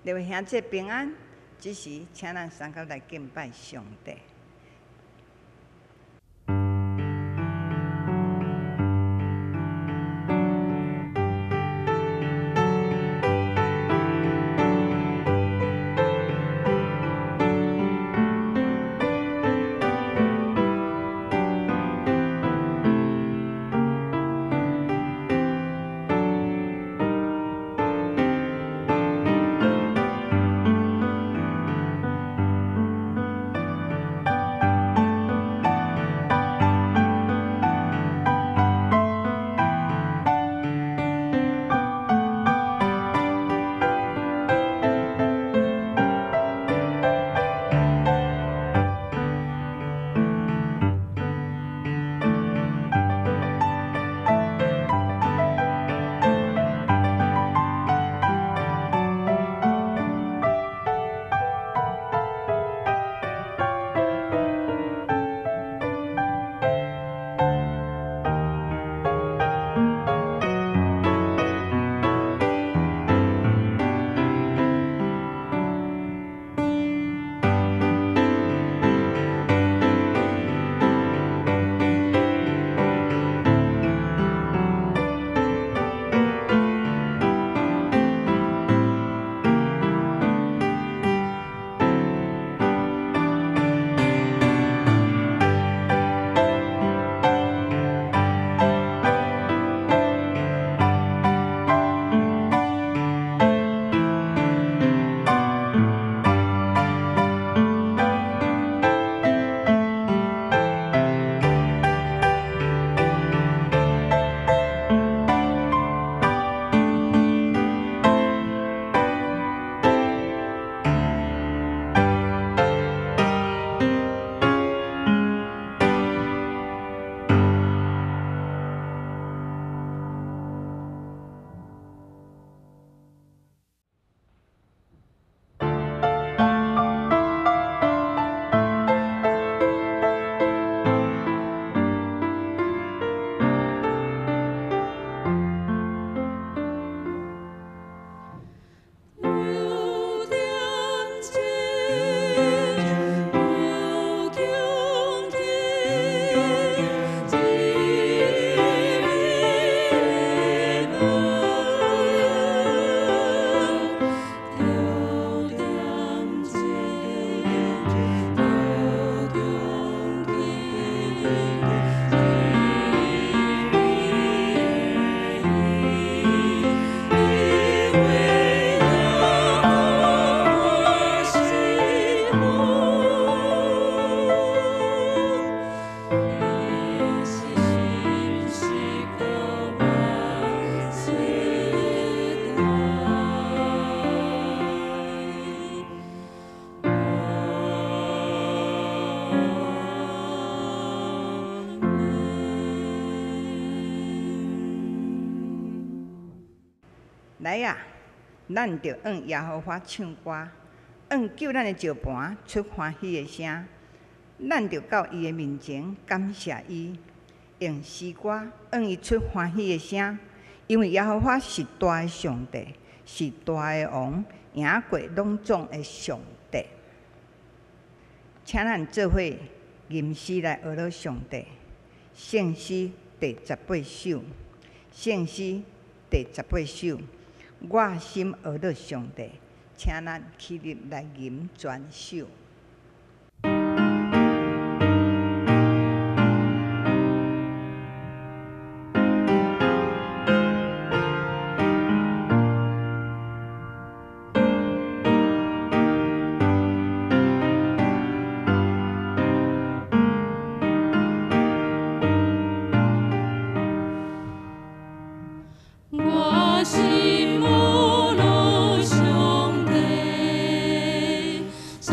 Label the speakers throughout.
Speaker 1: 各位兄弟平安，這時請咱三個來敬拜上帝。來啊！咱著向耶和華唱歌，向救咱的石磐出歡喜的聲。咱著到伊的面前感謝伊，用詩歌向伊出歡喜的聲。因為耶和華是大的上帝，是大的王，贏過攏總的上帝。請咱做伙吟詩來學樂上帝。聖詩第十八首，聖詩第十八首。我心學樂上帝，請咱起立來吟全首。
Speaker 2: 我心慕樂上帝，主。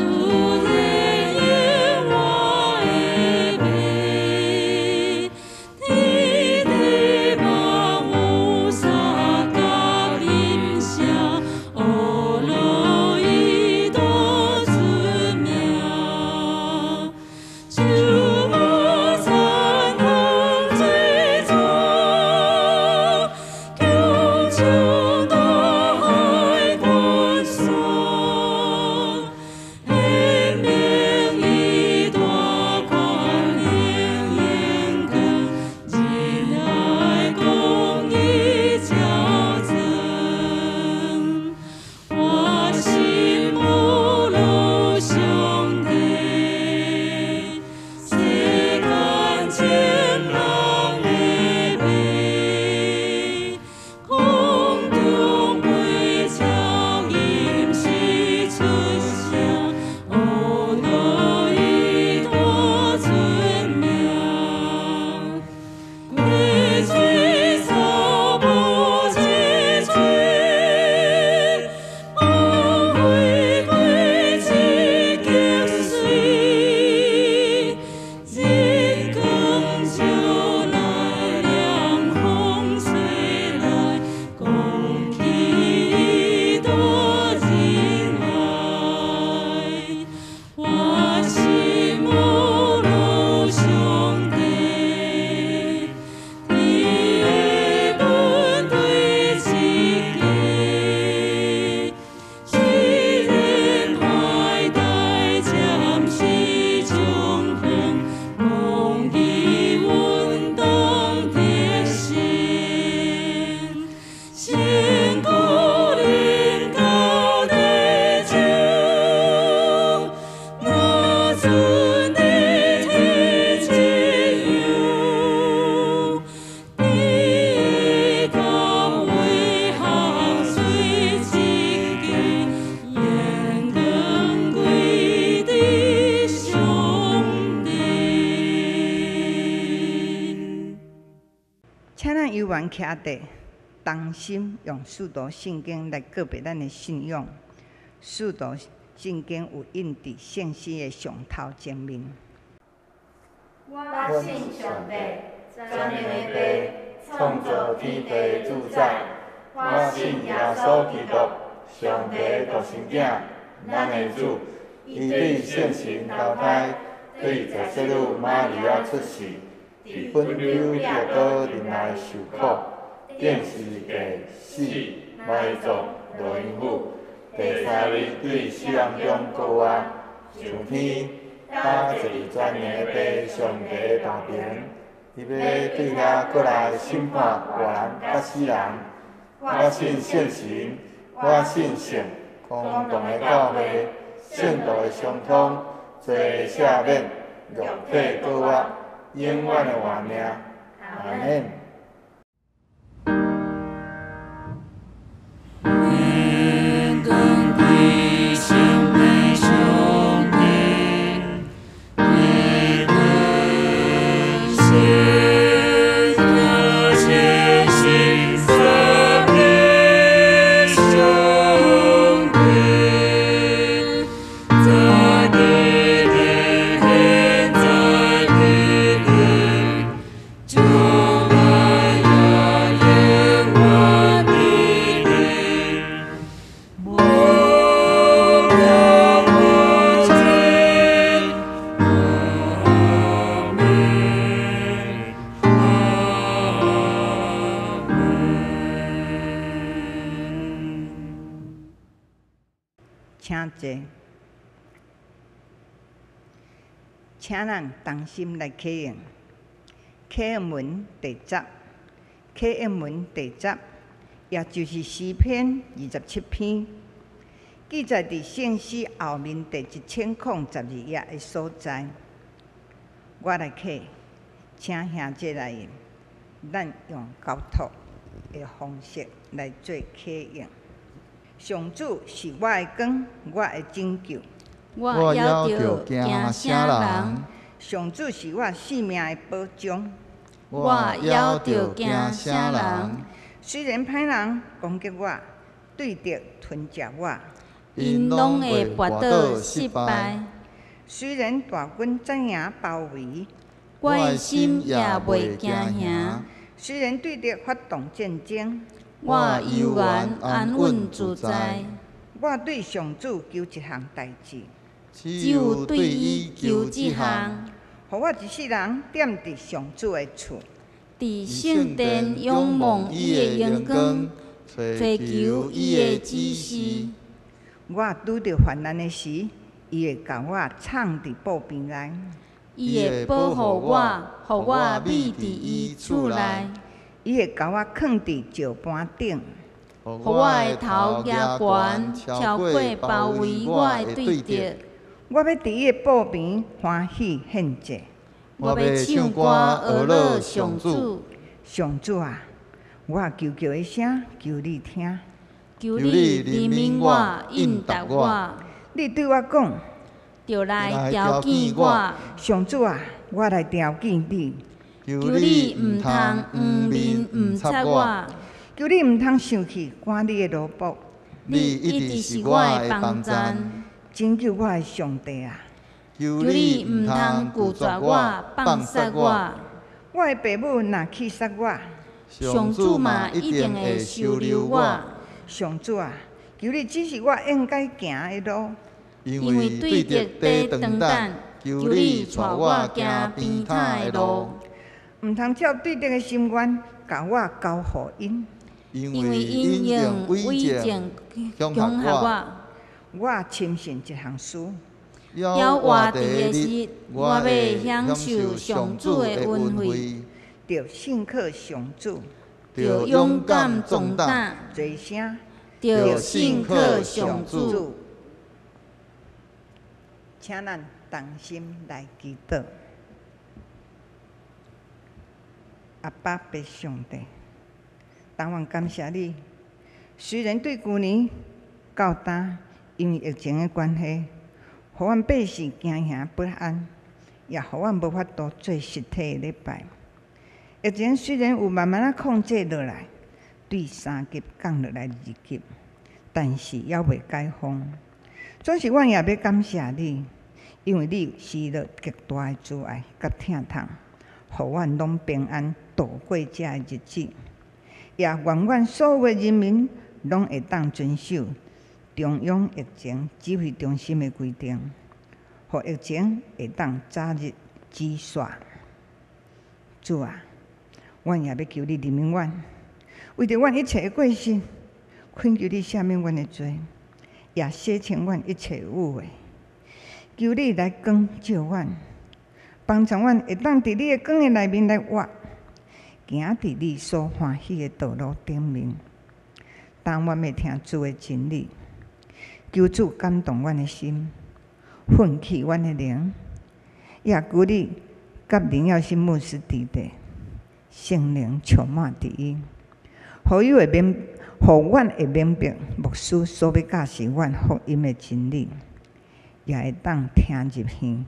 Speaker 1: 咱猶原徛佇同心用使徒信經來告白咱的信仰。使徒信經有印佇聖詩的上頭前面。
Speaker 2: 我信上帝，全能的父，創造天地的主宰。我信耶穌基督，上帝的獨生囝，咱的主。伊對聖神投胎，對坐洗女瑪利亞出世，佇本丟彼拉多忍耐受苦，釘十字架死，埋葬，落陰府，第三日對死人中復活，上天，搭坐佇全能的父上帝的大爿，伊欲對遐閣來審判活人佮死人。我信聖神，我信聖公同的教會，聖徒的相通，罪的赦免，肉體復活，永遠的活命。阿們。
Speaker 1: 請坐，請咱同心來啟應。啟應文第十，啟應文第十，也就是詩篇27篇，記載佇聖詩後面第1012頁的所在。我來啟，請兄姐來應。咱用交託的方式來做啟應。上主是我的光，我的拯救。
Speaker 3: 我猶著驚啥人？
Speaker 1: 上主是我性命的保障。
Speaker 3: 我猶著驚啥人？
Speaker 1: 雖然歹人攻擊我，對敵吞食我，𪜶
Speaker 3: 攏會跋倒失敗。
Speaker 1: 雖然大軍扎營包圍，
Speaker 3: 我的心也袂驚嚇。
Speaker 1: 雖然對敵發動戰爭，
Speaker 3: 我猶原安穩自在。
Speaker 1: 我對上主求一項代誌，
Speaker 3: 只有對伊求這項，
Speaker 1: 予我一世人踮佇上主的厝，
Speaker 3: 佇聖殿仰望伊的榮光，揣求伊的指示。
Speaker 1: 我拄著患難的時，伊會共我藏佇寶邊內。
Speaker 3: 伊會保護我，予我覕佇伊厝內。
Speaker 1: 伊會共我囥佇石盤頂，
Speaker 3: 予我的頭舉懸，超過包圍我的對敵。
Speaker 1: 我欲佇伊的寶邊歡喜獻祭。
Speaker 3: 我欲唱歌呵咾上主。
Speaker 1: 上主啊，我求告的聲，求你聽。
Speaker 3: 求你憐憫我，應答我。
Speaker 1: 你對我講，
Speaker 3: 著來調見我。
Speaker 1: 上主啊，我來調見你。
Speaker 3: 求你毋通黃面毋插我。
Speaker 1: 求你毋通生氣，趕你的奴僕。
Speaker 3: 你一直是我的幫贊。
Speaker 1: 拯救我的上帝啊！
Speaker 3: 求你毋通拒絕我，放殺我。
Speaker 1: 我的爸母若棄殺我，
Speaker 3: 上主嘛一定會收留我。
Speaker 1: 上主啊，求你指示我應該行的路。
Speaker 3: 因為對敵佇長等，求你帶我行平坦的路。
Speaker 1: 毋通照對敵的心願，共我交予𪜶。
Speaker 3: 因為𪜶用偽證恐嚇我。
Speaker 1: 我深信這項事。
Speaker 3: 猶活佇的日，我欲享受上主的恩惠。
Speaker 1: 著信靠上主。
Speaker 3: 著勇敢壯膽。
Speaker 1: 齊聲。
Speaker 3: 著信靠上主。
Speaker 1: 請咱同心來祈禱。阿爸父上帝，當阮感謝你。雖然對舊年到今，因為疫情的關係，予阮百姓驚嚇不安，也予阮無法度做實體的禮拜。疫情雖然有慢慢仔控制落來，對3級降落來2級，但是猶未解封。總是阮也欲感謝你，因為你施了極大的慈愛佮疼痛，予阮攏平安度過這个日子。也願阮所有的人民攏會當遵守中央疫情指揮中心的規定，予疫情會當早日止煞。主啊，阮也欲求你憐憫阮，為著阮一切的過失，懇求你赦免阮的罪，也洗清阮一切的污穢。求你來光照阮，幫助阮會當佇你的光的內面來活，行佇你所歡喜的道路頂面。當阮欲聽主的真理，求主感動阮的心，奮起阮的靈，也求你佮林耀新牧師弟弟，聖靈充滿佇伊，予阮會明白牧師所欲教示阮福音的真理，也會當聽入耳，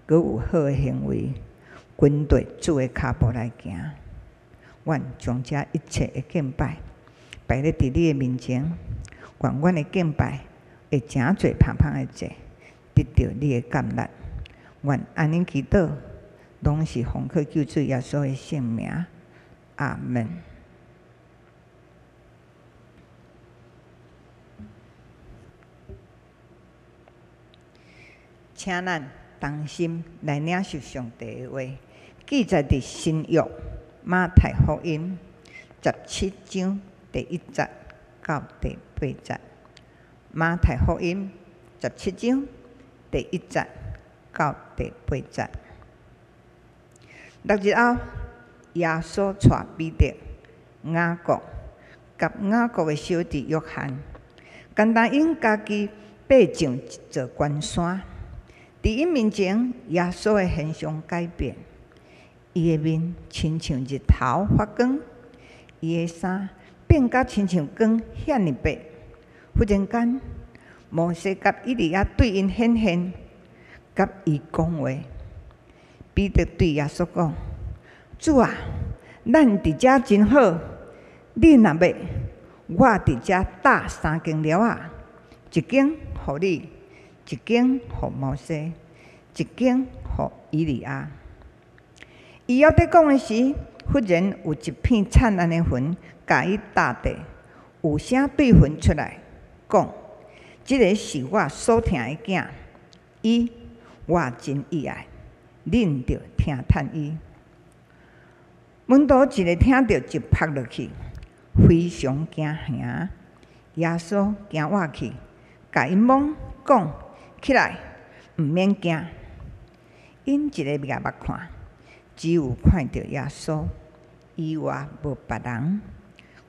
Speaker 1: 閣有好的行為，跟綴主的跤步來行。阮將這一切的敬拜擺咧佇你的面前，願阮的敬拜會誠濟芳芳的祭，得著你的悅納。阮按呢祈禱，攏是奉靠救主耶穌的聖名。阿門。請咱同心來領受上帝的話，記載佇新約馬太福音17章第1節到第8節。馬太福音十七章第一節到第八節。6日後，耶穌帶彼得、雅各佮雅各的小弟約翰，干焦𪜶家己爬上一座懸山。佇𪜶面前，耶穌的形象改變，伊的面親像日頭發光，伊的衫變甲親像光遐爾白。忽然間，摩西佮以利亞對𪜶顯現，佮伊講話。彼得對耶穌講：主啊，咱佇遮真好，你若欲，我佇遮搭三間寮仔，一間予你，一間予摩西，一間予以利亞。伊猶佇講的時，忽然有一片燦爛的雲共伊搭著，有聲對雲出來講：這个是我所疼的囝，伊我真喜愛，恁著聽迵伊。門徒一个聽著就撲落去，非常驚嚇。耶穌行倚去，共𪜶摸講：起來，毋免驚。𪜶一个舉目看，只有看著耶穌，以外無別人。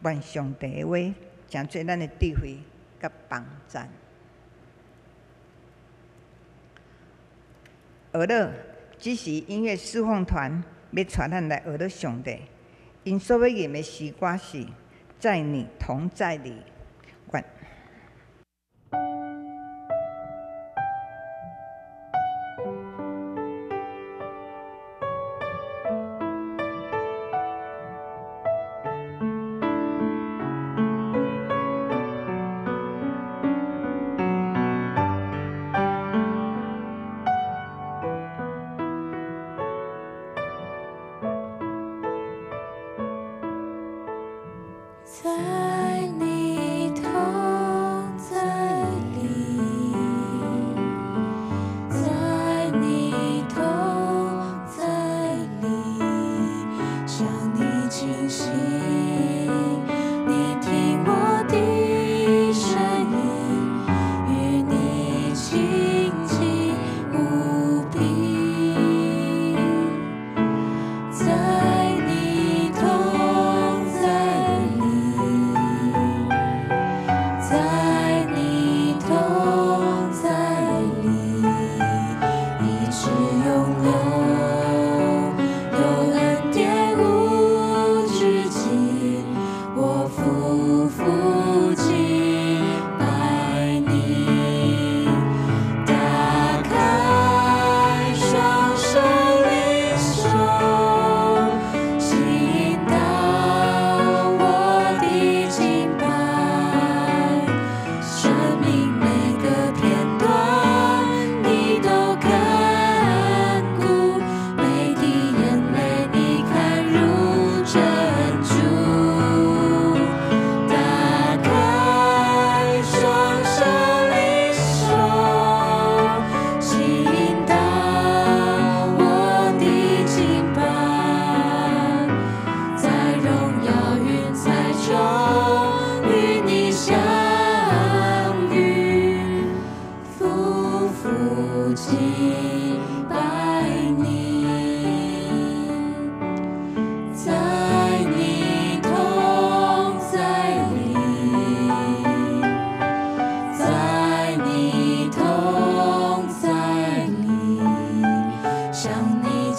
Speaker 1: 願上帝的話，成做咱的智慧佮幫贊。學樂，這時音樂侍奉團欲帶咱來學樂上帝，𪜶所欲吟的詩歌是《在你同在裡》。願。
Speaker 3: 在你同在裡，在你同在裡，向你傾心，你聽我的聲音，與你親近無比。在你同在裡，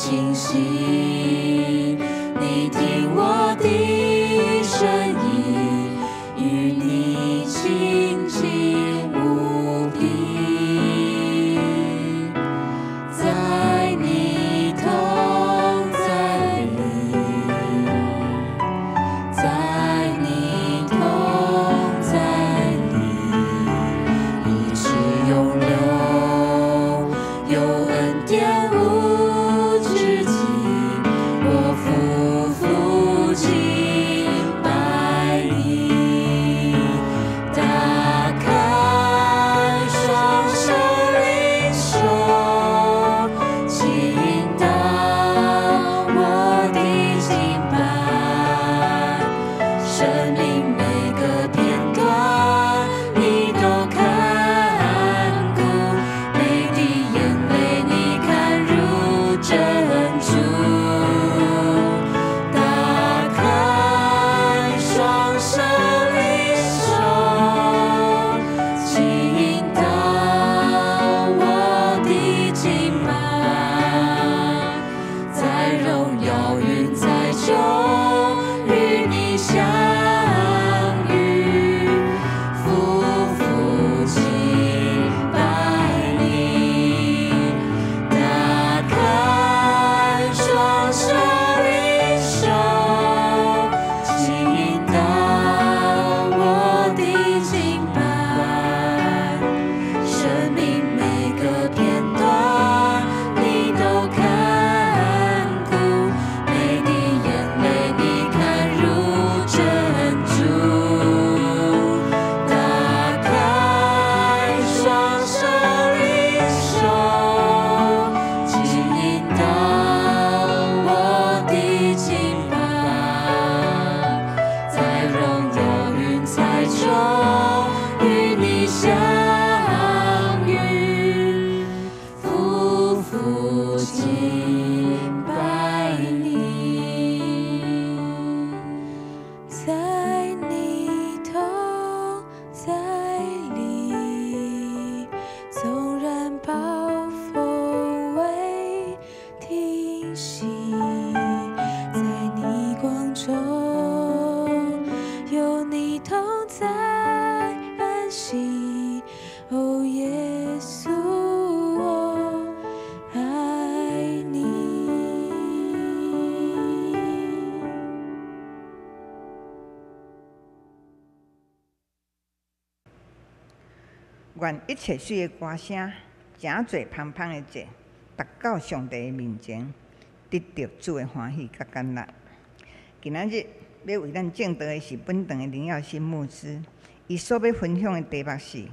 Speaker 4: 清晰，你聽我的聲音，與你親近無比，在你同在裡，在你同在裡，一直永留，有恩典無止境，我夫婦敬拜你，打開雙手領受，傾倒我的敬拜，生命每個片段你都看顧，每滴眼淚你看如珍珠，打開雙手領受，傾倒我的敬拜，在榮耀雲彩中與你相遇，夫婦敬拜你，打開雙手領受，傾倒我的敬拜，生命每個片段你都看顧，每滴眼淚你看如珍珠，打開雙手領受，傾倒我的敬拜，在榮耀雲彩中與你相遇，夫婦敬拜你，在你同在裡，縱然暴風未停息，在你光中有你同在安息，哦，耶穌，我愛你。
Speaker 1: 願一切水的歌聲，誠濟芳芳的祭，達到上帝的面前，得著主的歡喜佮感恩。今仔日欲為咱證道的是本堂的林耀新牧師，伊所欲分享的題目是：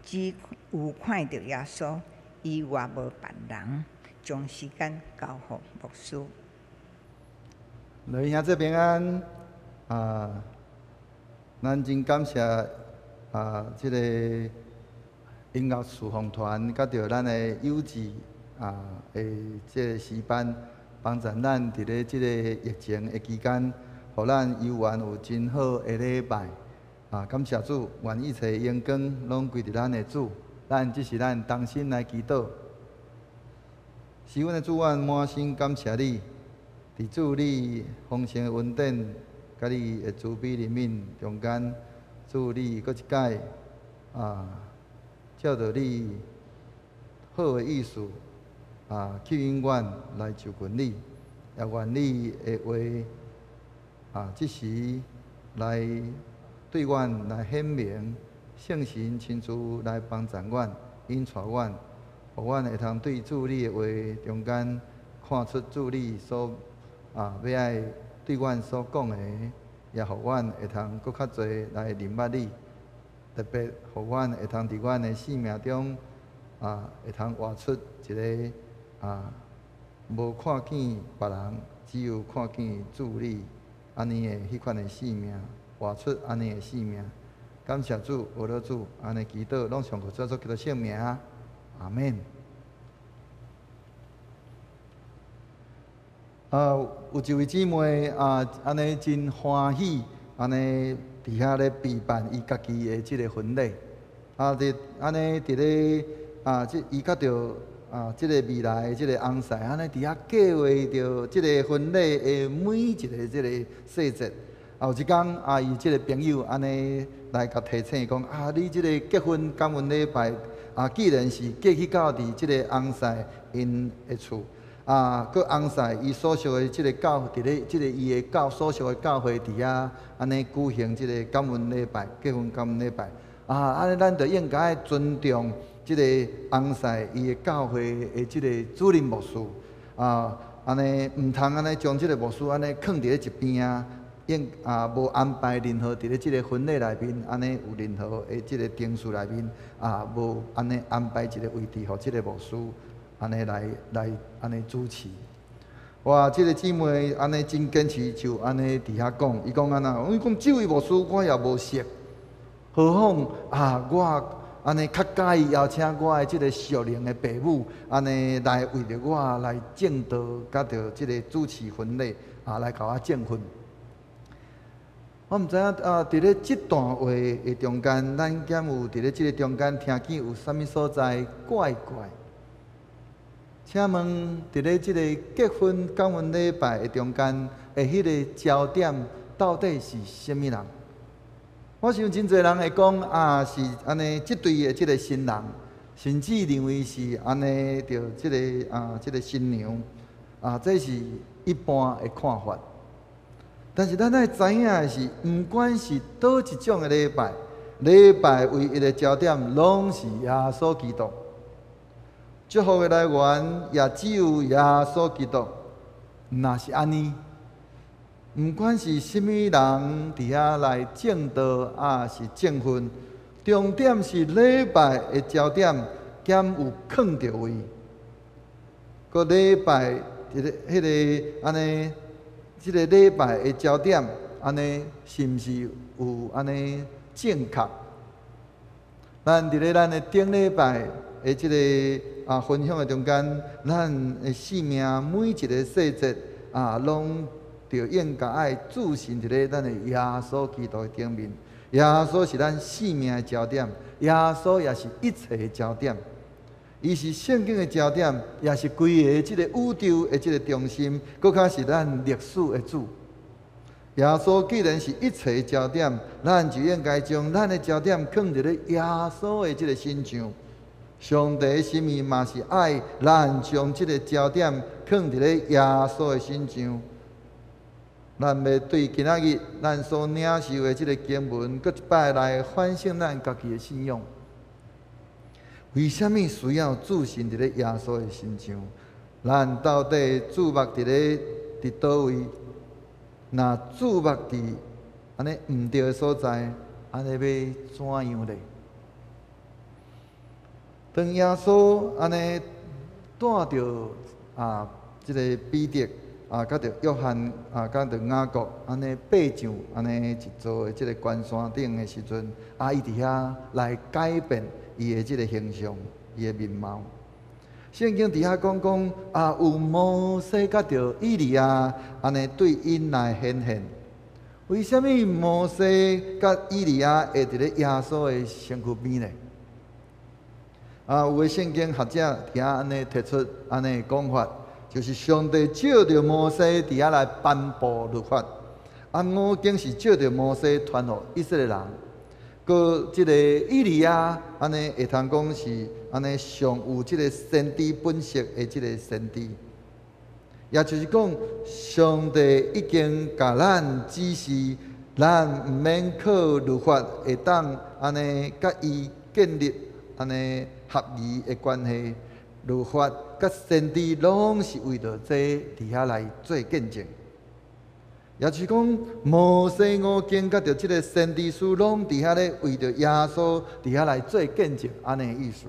Speaker 1: 只有看著耶穌，以外無別人。將時間交予牧師。
Speaker 2: 各位兄弟平安啊！咱真感謝啊，這個音樂侍奉團，佮著咱的幼稚啊的這個詩班，幫助咱佇咧這個疫情的期間，予咱猶原有真好的禮拜啊！感謝主，願一切榮光攏歸佇咱的主，咱這是咱同心來祈禱。是阮的主，阮滿心感謝你，佇主你豐盛的恩典，佮你的慈悲憐憫中間，主你閣一擺啊，照著你好的意思啊，吸引阮來就近你，也願你的話啊，這時來對阮來顯明，聖神親自來幫助阮，引帶阮，予阮會通對主你的話中間看出主你所啊欲愛對阮所講的，也予阮會通閣較濟來認捌你，特別予阮會通佇阮的生命中啊，會通活出一个啊無看見別人，只有看見主你按呢的彼款的生命，活出按呢的生命。感謝主，阿羅主，按呢祈禱，攏奉主耶穌基督聖名，阿們。啊，有一位姊妹啊，按呢真歡喜，按呢佇遐咧備辦伊家己的這个婚禮。啊，佇按呢佇咧啊，這伊佮著啊，這個未來的這個翁婿，按呢佇遐計劃著這個婚禮的每一个這個細節。啊，有一工啊，伊這個朋友按呢來共提醒講，啊，你這個結婚感恩禮拜啊，既然是過去到佇這個翁婿𪜶的厝，啊，閣翁婿伊所屬的這個教，佇咧這個伊的教所屬的教會佇遐按呢舉行這個感恩禮拜，結婚感恩禮拜。啊，按呢咱就應該愛尊重這個翁婿伊的教會的這個主任牧師。啊，按呢毋通按呢將這個牧師按呢囥佇咧一邊啊，應啊無安排任何佇咧這個婚禮內面，按呢有任何的這個程序內面啊，無按呢安排一個位置予這個牧師按呢來來按呢主持。哇，這個姊妹按呢真堅持，就按呢佇遐講，伊講按怎？伊講這位牧師我也無識，何況啊我按呢較佮意邀請我的這個屬靈的爸母，按呢來為著我來證道，佮著這個主持婚禮啊，來共我證婚。我毋知影啊，佇咧這段話的中間，咱敢有佇咧這個中間聽見有啥物所在怪怪？請問，佇咧這個結婚感恩禮拜的中間的彼個焦點，到底是啥物人？我想真濟人會講啊，是按呢，這對的這個新人，甚至認為是按呢，著這個啊，這個新娘啊，這是一般的看法。但是咱愛知影的是，毋管是佗一種的禮拜，禮拜唯一的焦點，攏是耶穌基督。祝福的來源也只有耶穌基督。若是按呢，毋管是啥物人佇遐來證道，抑是證婚，重點是禮拜的焦點，敢有囥著位？閣禮拜，彼个、彼个按呢，這个禮拜的焦點，按呢是毋是有按呢正確？咱佇咧咱的頂禮拜的這个啊分享的中間，咱的生命每一個細節啊，攏著應該愛注視佇咧咱的耶穌基督的頂面。耶穌是咱生命的焦點，耶穌也是一切的焦點。伊是聖經的焦點，也是規個這个宇宙的這个中心，閣較是咱歷史的主。耶穌既然是一切的焦點，咱就應該將咱的焦點囥佇咧耶穌的這个身上。上帝的心意嘛是愛咱將這个焦點囥佇咧耶穌的身上。咱欲對今仔日咱所領受的這个經文，閣一擺來反省咱家己的信仰。為啥物需要注視佇咧耶穌的身上？咱到底注目佇咧佇佗位？若注目佇按呢毋對的所在，按呢欲怎樣咧？當耶穌按呢帶著啊，這个彼得啊，佮著約翰啊，佮著雅各按呢爬上按呢一座的這个懸山頂的時陣，啊，伊佇遐來改變伊的這个形象，伊的面貌。聖經佇遐講講啊，有摩西佮著以利亞按呢對𪜶來顯現。為啥物摩西佮以利亞會佇咧耶穌的身軀邊呢？啊，有的聖經學者佇遐按呢提出按呢講法，就是上帝借著摩西佇遐來頒布律法，啊，五經是借著摩西傳予以色列人。閣這个以利亞，按呢會通講是按呢上有這个先知本色的這个先知，也就是講，上帝已經共咱指示，咱毋免靠律法會當按呢佮伊建立按呢合宜的關係。律法佮先知攏是為著這佇遐來做見證。也就是講，摩西五經佮著這个先知書，攏佇遐咧為著耶穌佇遐來做見證，按呢意思。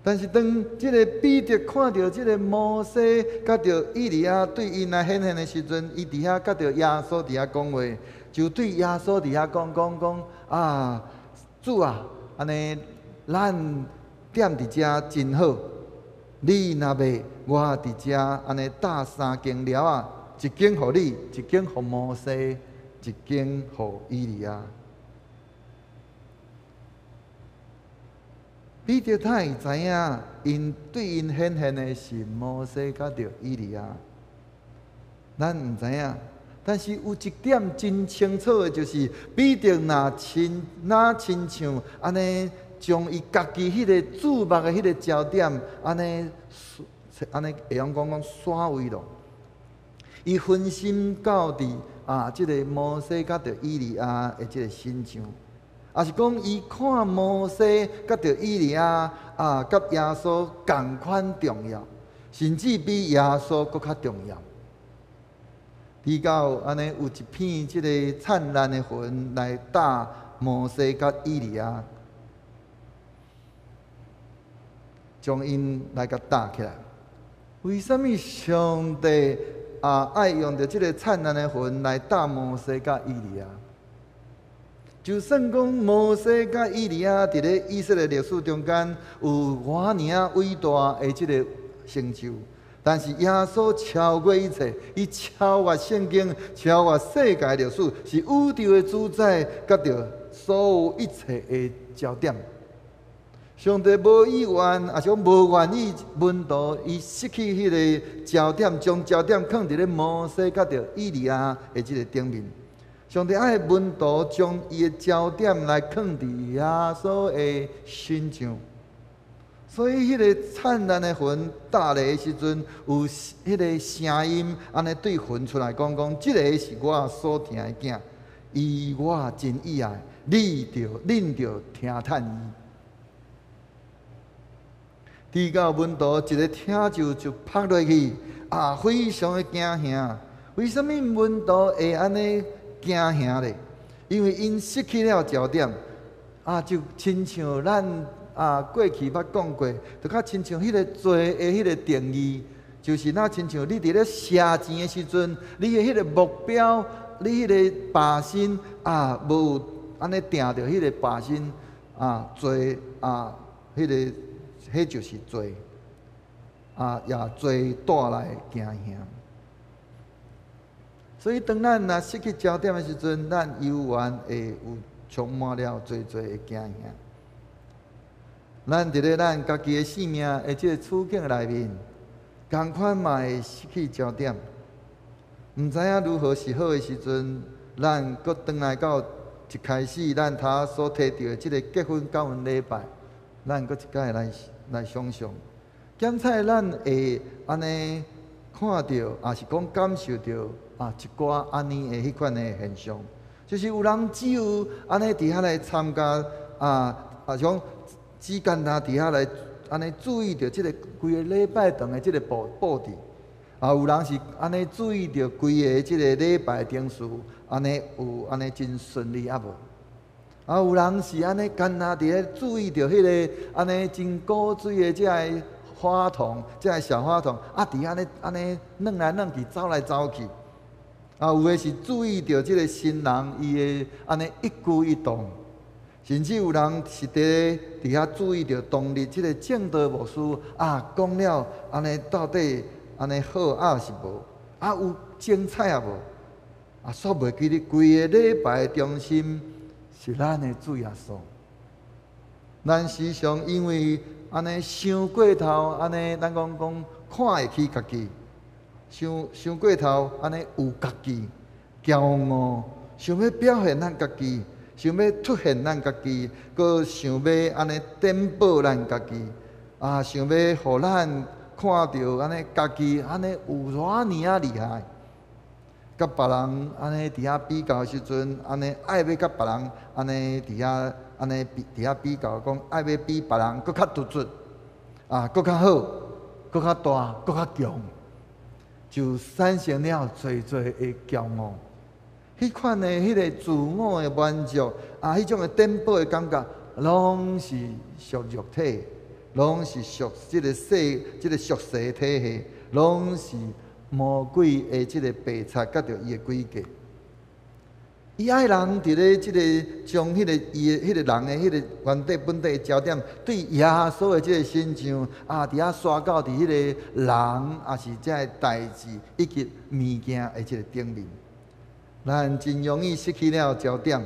Speaker 2: 但是當這个彼得看著這个摩西佮著以利亞對𪜶來顯現的時陣，伊佇遐佮著耶穌佇遐講話，就對耶穌佇遐講講講啊，主啊，按呢咱踮佇遮真好，你若欲，我佇遮按呢搭三間寮仔。一間予你，一間予摩西，一間予以利亞。彼得哪會知影，𪜶對𪜶顯現的是摩西佮著以利亞？咱毋知影。但是有一點真清楚的，就是彼得若親若親像按呢，將伊家己彼个注目的彼个焦點，按呢按呢會用講講徙位咯。伊分心到佇啊，這个摩西佮著以利亞的這个身上，抑是講伊看摩西佮著以利亞啊，佮耶穌仝款重要，甚至比耶穌閣較重要。直到按呢有一片這個燦爛的雲來罩摩西佮以利亞，將𪜶來共罩起來。為啥物上帝啊愛用著這個燦爛的雲來罩摩西佮以利亞？就算講摩西佮以利亞佇咧以色列歷史中間有偌爾仔偉大的這個成就，但是耶穌超過一切，伊超越聖經，超越世界歷史，是宇宙的主宰，佮著所有一切的焦點。上帝無意願，抑是講無願意門徒伊失去彼个焦點，將焦點囥佇咧摩西佮著以利亞的這个頂面。上帝愛門徒將伊的焦點來囥佇耶穌的身上。所以，彼个燦爛的雲罩來的時陣，有彼个聲音按呢對雲出來講講，這个是我所疼的囝，伊我真喜愛，你著恁著聽趁伊。直到門徒一个聽就拍落去，啊，非常的驚嚇。為啥物門徒會按呢驚嚇咧？因為𪜶失去了焦點，啊，就親像咱啊過去捌講過，就較親像彼个罪的彼个定義，就是若親像你佇咧賒錢的時陣，你的彼个目標，你彼个靶心啊，無按呢定著彼个靶心啊，罪啊，彼个彼就是罪啊，也罪帶來驚嚇。所以當咱若失去焦點的時陣，咱猶原會有充滿了濟濟的驚嚇。咱佇咧咱家己的生命的這個處境內面，仝款嘛會失去焦點，毋知影如何是好的時陣，咱閣轉來到一開始咱頭所提著的這個結婚感恩禮拜，咱閣一擺來來想像，檢採咱會按呢看著，抑是講感受著啊一寡按呢的彼款的現象，就是有人只有按呢佇遐來參加啊，啊像只干焦佇遐來按呢注意著這个規个禮拜堂的這个布布置，啊有人是按呢注意著規个這个禮拜程序，按呢有按呢真順利抑無？啊有人是按呢干焦佇咧注意著彼个按呢真古錐的這个花童，這个小花童，啊佇按呢按呢轉來轉去，走來走去。啊有的是注意著這个新人伊的按呢一舉一動。甚至有人是佇佇遐注意著當日這个證道牧師啊講了按呢到底按呢好抑是無？啊有精彩抑無？啊煞袂記得規个禮拜的中心是咱的主耶穌。咱時常因為按呢傷過頭，按呢咱講講看會起家己，傷傷過頭按呢有家己驕傲，想欲表現咱家己。想欲凸顯咱家己，閣想欲按呢展報咱家己，啊，想欲予咱看著按呢家己按呢有偌爾仔厲害，佮別人按呢佇遐比較的時陣，按呢愛欲佮別人按呢佇遐按呢比佇遐比較，講愛欲比別人閣較突出，啊，閣較好，閣較大，閣較強，就產生了濟濟的驕傲。彼款的彼个自我的滿足，啊，彼種的展報的感覺，攏是屬肉體，攏是屬這个世、這个屬世體系，攏是魔鬼的這个白賊，佮著伊的詭計。伊愛人佇咧這个將彼个伊的彼个人的彼个原底本底的焦點，對耶穌的這个身上，啊，佇遐徙到佇彼个人，抑是這个代誌以及物件的這个頂面。咱真容易失去了焦點。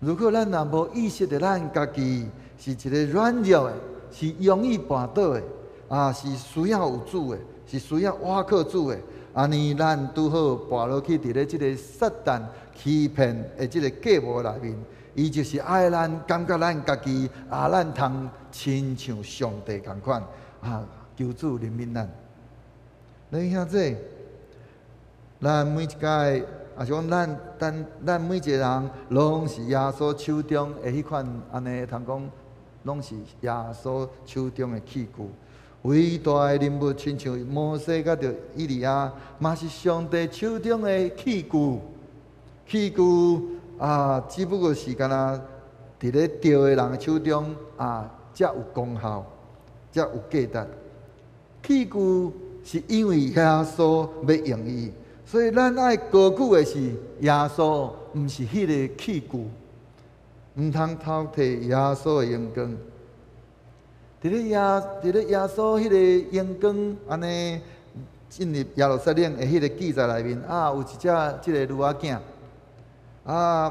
Speaker 2: 如果咱若無意識著咱家己是一个軟弱的，
Speaker 5: 是容易跋倒的，啊，是需要有主的，是需要倚靠主的。按呢，咱拄好跋落去佇咧這个撒旦欺騙的這个計謀內面，伊就是愛咱感覺咱家己啊，咱通親像上帝仝款啊，求主憐憫咱。你兄弟，咱每一屆，也是講咱，咱咱每一個人，攏是耶穌手中的彼款按呢，通講，攏是耶穌手中的器具。偉大的人物，親像摩西佮著以利亞，嘛是上帝手中的器具。器具啊，只不過是敢若佇咧對的人的手中啊，才有功效，才有價值。器具是因為耶穌欲用伊，所以咱愛高舉的是耶穌，毋是彼个器具。毋通偷提耶穌的榮光。佇咧耶穌彼个榮光按呢進入耶路撒冷的彼个記載內面啊，有一隻這个驢仔囝啊，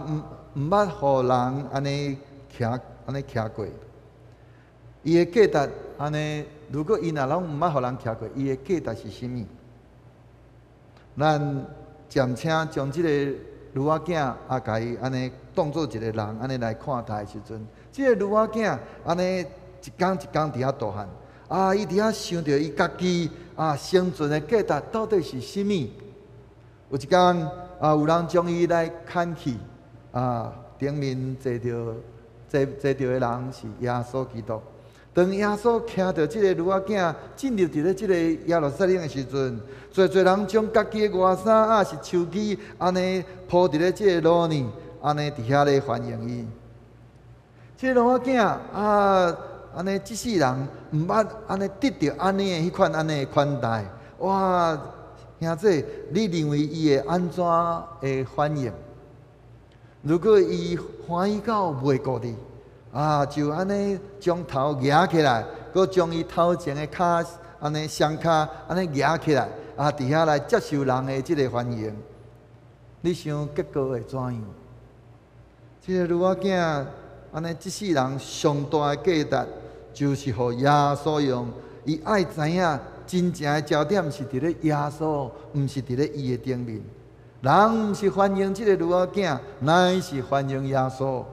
Speaker 5: 毋捌予人按呢騎按呢騎過。伊的價值按呢，如果伊若攏毋捌予人騎過，伊的價值是啥物？咱暫且將這个驢仔囝啊，共伊按呢當做一个人按呢來看待的時陣，這个驢仔囝按呢一工一工佇遐大漢，啊，伊佇遐想著伊家己啊生存的價值到底是啥物？有一工啊，有人將伊來牽去，啊，頂面坐著的人是耶穌基督。當耶穌騎著這个驢仔囝進入佇咧這个耶路撒冷的時陣，濟濟人將家己的外衫抑是樹枝按呢鋪佇咧這个路呢，按呢佇遐咧歡迎伊。這个驢仔囝啊，按呢這世人毋捌按呢得著按呢的彼款按呢的款待，哇！兄弟，你認為伊會按怎的反應？如果伊歡喜到袂顧得，啊，就按呢將頭舉起來，閣將伊頭前的跤按呢雙跤按呢舉起來，啊，佇遐來接受人的這个歡迎，你想結果會怎樣？這个驢仔囝按呢這世人上大的價值，就是予耶穌用。伊愛知影真正的焦點是佇咧耶穌，毋是佇咧伊的頂面。人毋是歡迎這个驢仔囝，乃是歡迎耶穌。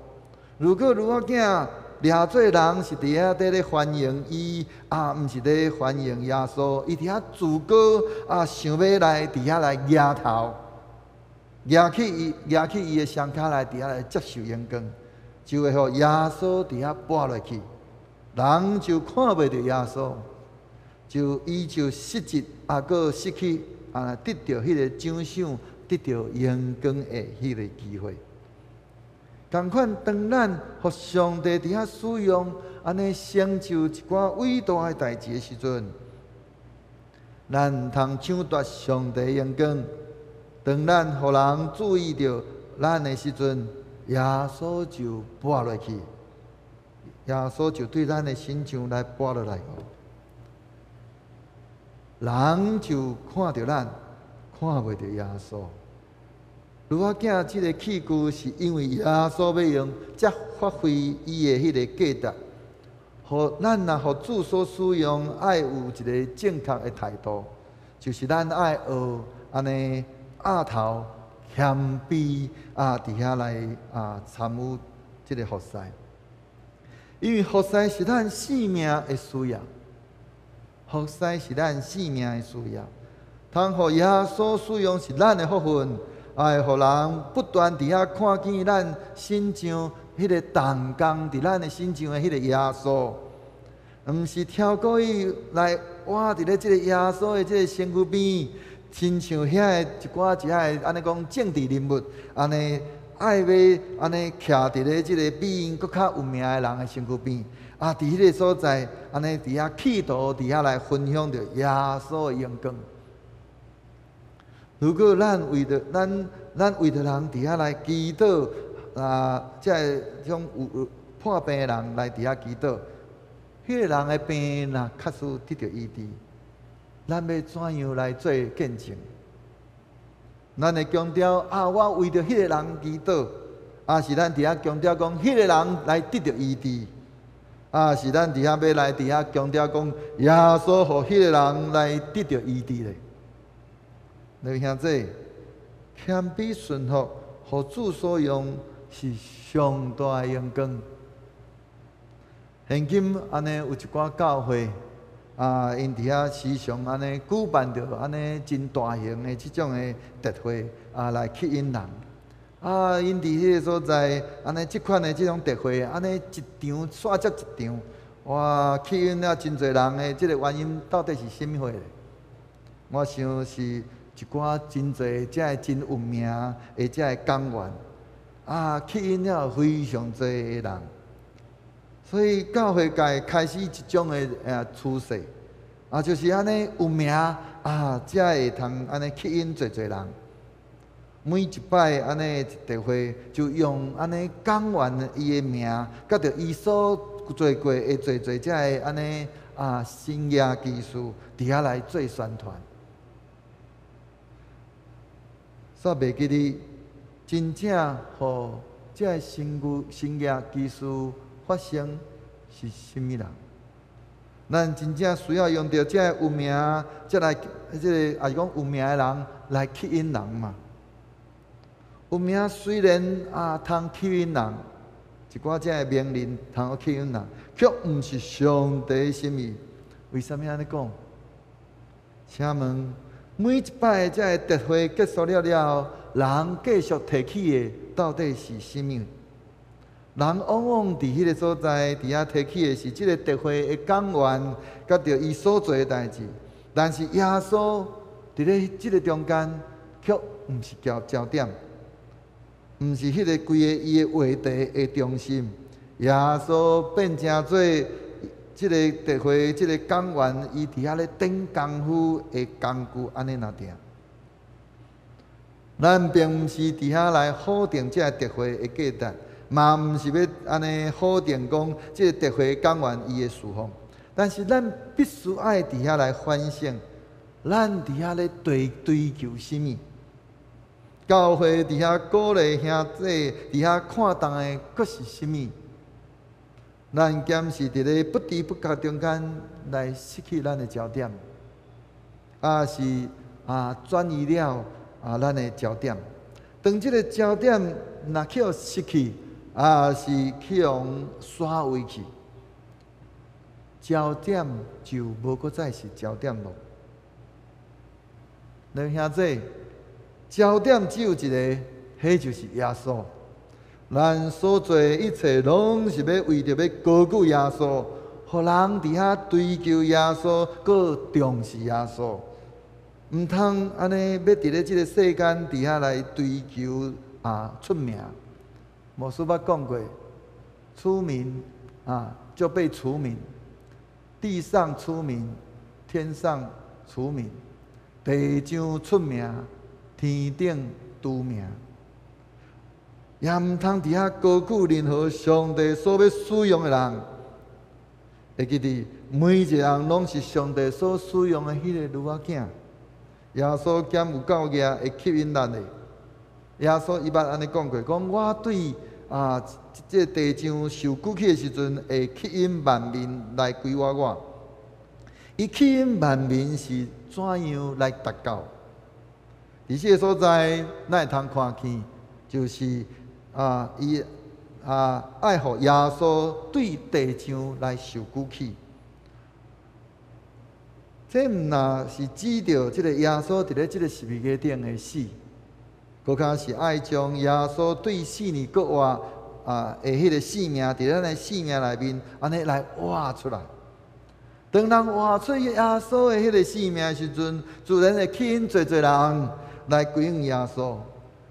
Speaker 5: 如果驢仔囝掠做人是佇遐佇咧歡迎伊，啊，毋是咧歡迎耶穌，伊佇遐自高啊，想欲來佇遐來舉頭，舉起伊的雙跤來佇遐來接受榮光，就會予耶穌佇遐跋落去，人就看袂著耶穌，就伊就失職，啊，閣失去啊，得著彼个獎賞、得著榮光的彼个機會。仝款，當咱予上帝佇遐使用，按呢成就一寡偉大的代誌的時陣，咱毋通搶奪上帝榮光。當咱予人注意著咱的時陣，耶穌就跋落去，耶穌就對咱的身上來跋落來。人就看著咱，看袂著耶穌。驢仔囝這个器具是因為耶穌欲用，才發揮伊的彼个價值。予咱若予主所使用，愛有一个正確的態度，就是咱愛學按呢額頭謙卑啊，佇遐來啊參與這个服侍。因為服侍是咱生命的需要，服侍是咱生命的需要。通予耶穌使用是咱的福分。愛予人不斷佇遐看見咱身上彼个動工，佇咱的身上的彼个耶穌，毋是超過伊來倚佇咧這个耶穌的這个身軀邊，親像遐个一寡一遐个按呢講政治人物，按呢愛欲按呢徛佇咧這个比𪜶閣較有名的人的身軀邊，啊，佇彼个所在，按呢佇遐企圖佇遐來分享著耶穌的榮光。如果咱為著人佇遐來祈禱，啊，這个種有破病的人來佇遐祈禱，彼个人的病若確實得著醫治，咱欲怎樣來做見證？咱會強調啊，我為著彼个人祈禱，抑是咱佇遐強調講，彼个人來得著醫治。啊，是咱伫遐欲來伫遐強調講，耶穌予彼个人來得著醫治咧。你兄弟，謙卑順服，予主所用是上大的榮光。現今按呢有一寡教會啊，𪜶佇遐時常按呢舉辦著按呢真大型的這種的特會啊，來吸引人。啊，𪜶佇彼个所在，按呢這款的這種特會，按呢一場煞接一場，哇，吸引了真濟人的這个原因到底是啥物貨咧？我想是一寡真濟這个真有名的這个講員，啊，吸引了非常濟的人。所以教會界開始一種的趨勢，啊，就是按呢有名啊，才會通按呢吸引濟濟人。每一擺按呢一特會，就用按呢講員伊的名，佮著伊所做過的濟濟這个按呢啊神蹟奇事，佇遐來做宣傳。煞袂記得真正予這个神蹟奇事發生是啥物人？咱真正需要用著這个有名，才來這个，抑是講有名的人來吸引人嘛？有名雖然啊，通吸引人，一寡這个名人通吸引人，卻毋是上帝心意。為啥物按呢講？請問每一擺這个特會結束了了後，人繼續提起的到底是啥物？人往往佇彼个所在，佇遐提起的是這個特會的講員，佮著伊所做的代誌。但是耶穌佇咧這个中間，卻毋是焦點，毋是彼个規個伊的話題的中心。耶穌變成做這个特會、這个講員，伊佇遐咧頂功夫的工具，按呢爾爾。咱並毋是佇遐來否定這個特會的價值，嘛毋是欲按呢否定講這个特會講員伊的事奉，但是咱必須愛佇遐來反省，咱佇遐咧追求啥物？教會佇遐鼓勵兄弟，佇遐看重的閣是啥物？咱敢是佇咧不知不覺中間來失去咱的焦點，抑是啊轉移了啊咱的焦點？當這个焦點若去予失去，抑是去予徙位去，焦點就無閣再是焦點咯。兩兄弟，焦點只有一个，彼就是耶穌。咱所做的一切，攏是欲為著欲高舉耶穌，予人佇遐追求耶穌，閣重視耶穌。毋通按呢欲佇咧這个世間佇遐來追求啊出名。牧師捌講過，出名啊就被除名，地上出名，天上除名，地上出名，天頂除名。也毋通佇遐高舉任何上帝所欲使用的人。會記得每一個人攏是上帝所使用的彼个女仔囝。耶穌敢有夠額會吸引咱的。耶穌伊捌按呢講過，講我對啊，這個地上受舉起的時陣，會吸引萬民來歸我。伊吸引萬民是怎樣來達到？佇這個所在，咱會通看見，就是啊，伊啊愛予耶穌對地上來受舉起。這毋若是指著這个耶穌佇咧這个十字架頂的死，閣較是愛將耶穌對死裡復活啊的彼个性命，佇咱的性命內面，按呢來活出來。當人活出耶穌的彼个性命的時陣，自然會吸引濟濟人來歸向耶穌。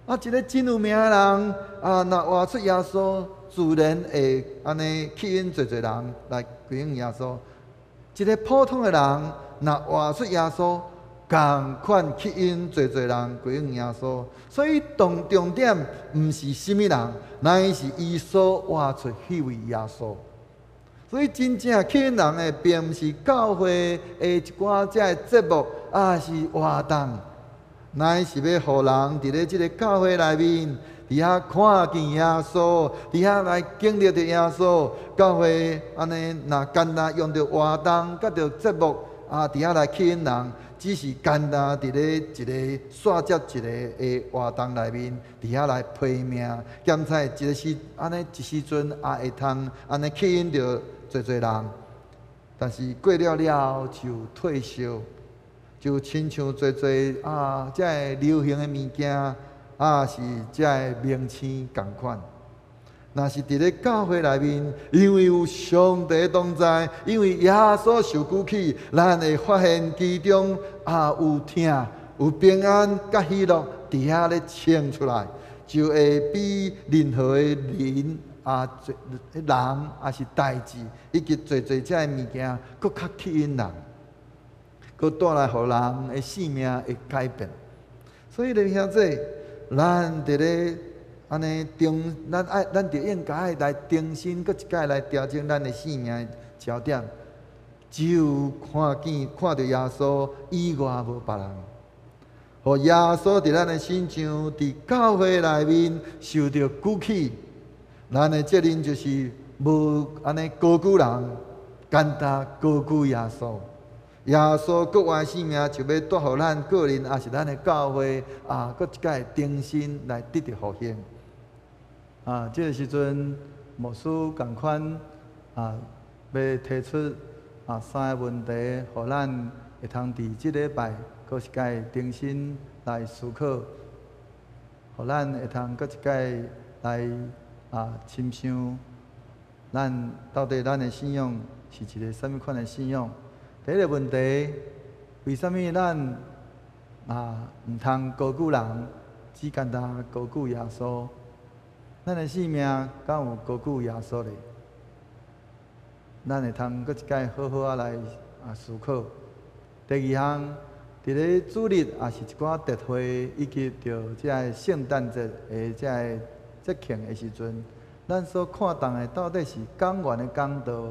Speaker 5: 啊，一个真有名的人啊，若活出耶穌，自然會按呢吸引濟濟人來歸向耶穌。一个普通的人，若活出耶穌，仝款吸引濟濟人歸向耶穌。所以重點毋是啥物人，乃是伊所活出彼位耶穌。所以真正吸引人的，並毋是教會的一寡這个節目，抑是活動。乃是欲予人佇咧這个教會內面，佇遐看見耶穌，佇遐來經歷著耶穌。教會按呢，若干焦用著活動，佮著節目啊，佇遐來吸引人，只是干焦佇咧一个煞接一个的活動內面，佇遐來批命，檢採一个時按呢一時陣也會通按呢吸引著濟濟人，但是過了了就退燒。就親像濟濟啊，這个流行的物件，啊是這个明星仝款。若是佇咧教會內面，因為有上帝同在，因為耶穌受舉起，咱會發現其中啊有疼、有平安、佮喜樂，佇遐咧衝出來，就會比任何的人啊、人抑是代誌，以及濟濟這个物件，閣較吸引人。閣帶來予人的生命會改變，所以咧兄弟，咱佇咧按呢重，咱愛，咱就應該愛來重新閣一擺來調整咱的生命的焦點。只有看見、看著耶穌以外無別人，予耶穌佇咱的身上，佇教會內面受著舉起，咱的責任就是無按呢高舉人，干焦高舉耶穌。耶穌閣活的生命就欲帶予咱個人，抑是咱的教會啊，閣一擺重新來得著復興。
Speaker 2: 啊，這个時陣牧師仝款啊，欲提出啊三个問題，予咱會通佇這禮拜閣一擺重新來思考，予咱會通閣一擺來啊深想，咱到底咱的信仰是一个啥物款的信仰？第一个問題，為啥物咱啊毋通高舉人，只干焦高舉耶穌？咱的生命敢有高舉耶穌咧？咱會通閣一擺好好仔來啊思考。第二項，佇咧主日抑是一寡特會，以及著這个聖誕節的這个節慶的時陣，咱所看重的到底是講員的講道、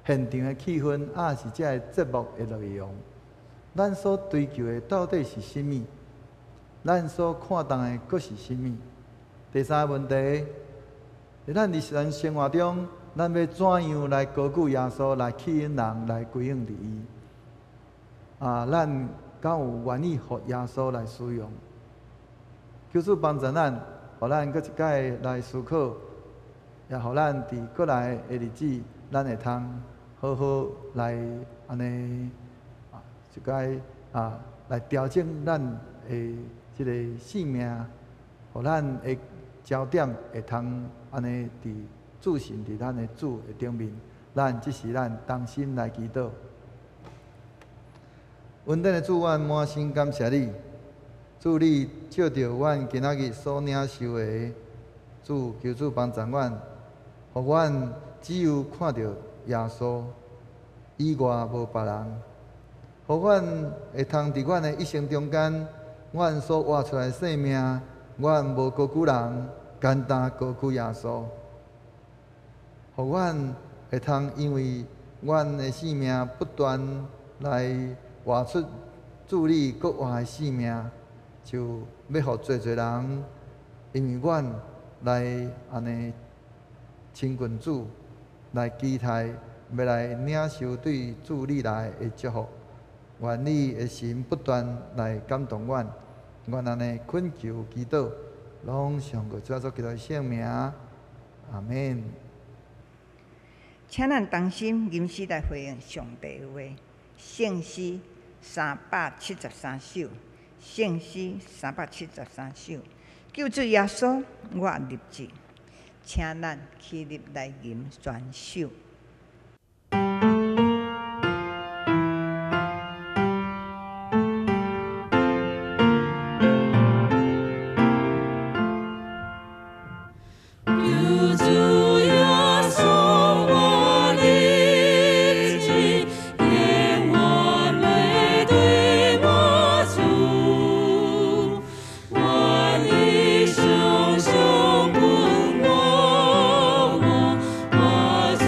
Speaker 2: 現場的氣氛，抑是這个節目的內容？咱所追求的到底是啥物？咱所看重的閣是啥物？第三个問題，佇咱日常生活中，咱欲怎樣來高舉耶穌，來吸引人來歸向佇伊？啊，咱敢有願意予耶穌來使用？求主幫助咱，予咱閣一擺來思考，也予咱佇過來的日子，咱會通好好來按呢啊，一擺啊來調整咱的這个生命，予咱的焦點會通按呢佇注神佇咱的主的頂面。咱這時咱同心來祈禱。恩典的主，阮滿心感謝你，主你照著阮今仔日所領受的，主求主幫助阮，予阮只有看著耶穌以外無別人，予阮會通佇阮的一生中間，阮所活出來的生命，阮無高舉人，干焦高舉耶穌，予阮會通因為阮的生命不斷來活出主你閣活的生命，就欲予濟濟人因為阮來按呢親近主，來期待欲來領受對主你來的祝福。願你的神不斷來感動阮，阮按呢懇求祈禱，攏奉主耶穌基督的聖名，阿門。
Speaker 1: 請咱同心吟詩來回應上帝的話，聖詩373首，聖詩373首，救主耶穌，我立志，請咱起立來吟全首。
Speaker 4: 求主耶穌，我立志，耶和華對我主，願你常常伴我，我主。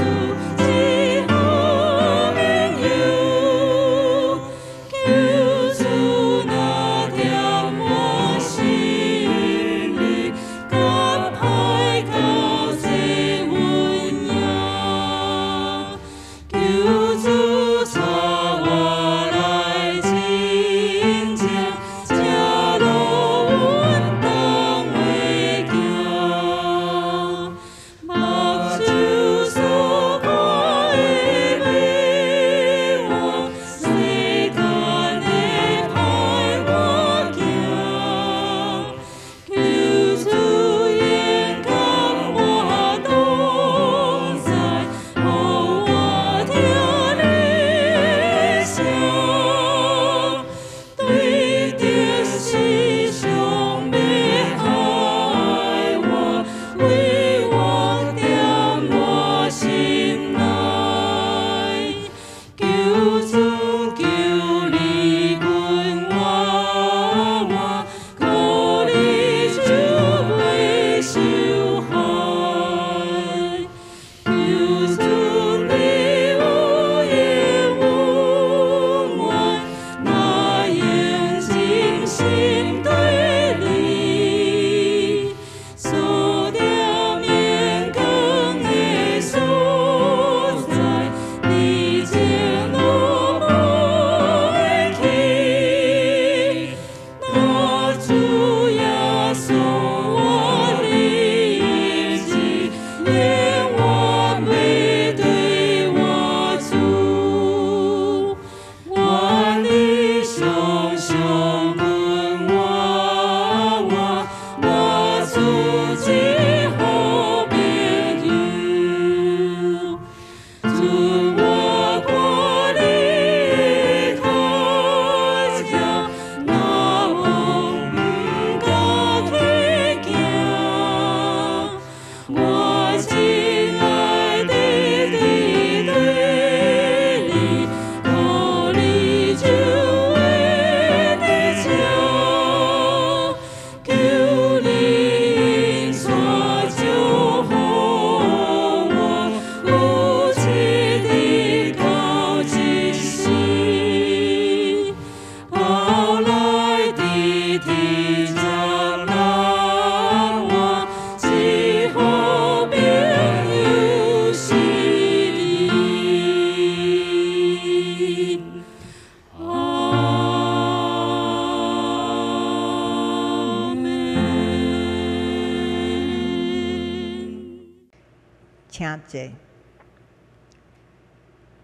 Speaker 1: 請坐，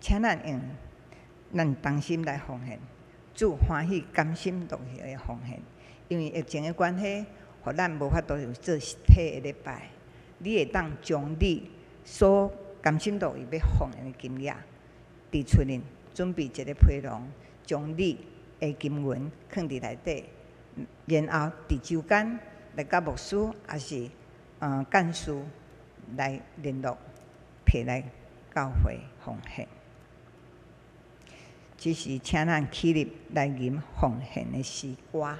Speaker 1: 請咱用咱同心來奉獻，主歡喜甘心樂意的奉獻。因為疫情的關係，予咱無法度有做實體的禮拜。你會當將你所甘心樂意欲奉獻的金額，佇厝內準備一个批籠，將你的金銀囥佇內底，然後佇週間來佮牧師，抑是幹事來聯絡，提來教會奉獻。這是請咱起立來吟奉獻的詩歌。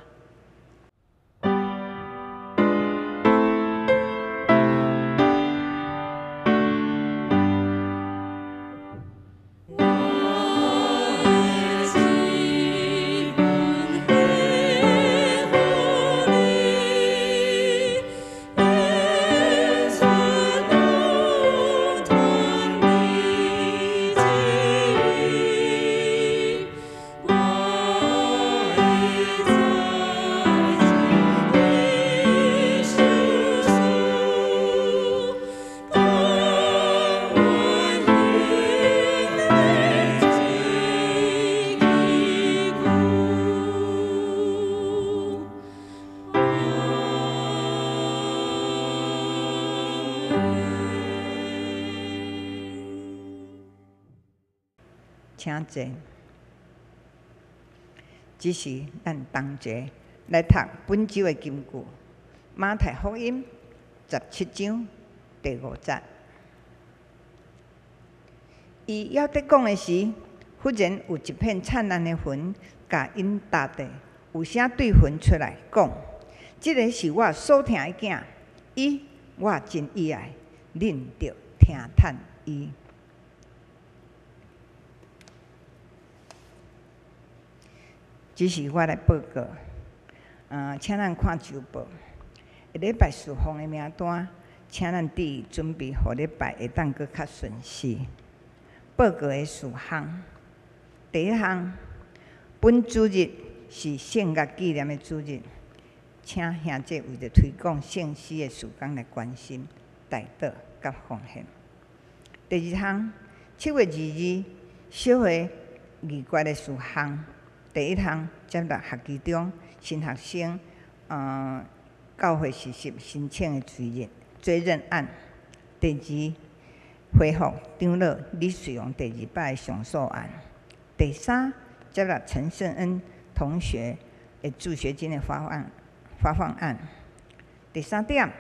Speaker 1: 請坐。這是咱同齊來讀本週的金句，馬太福音17章第5節。伊猶佇講的時，忽然有一片燦爛的雲共𪜶搭著，有聲對雲出來講：這个是我所疼的囝，伊我真喜愛，恁著聽趁伊。這是我來報告，請咱看週報。下禮拜事奉的名單，請咱注意準備，予禮拜會當閣較順勢。報告的事項，第一項，本主日是聖樂紀念的主日，請兄弟為著推廣聖詩的事工來關心、代禱佮奉獻。第二項，7月22小會議決的事項。第一項，接納學期中新學生教會實習申請的追認案。第二，回復長老李水榮第二擺上訴案。第三，接納陳勝恩同學的助學金的發放案。第三點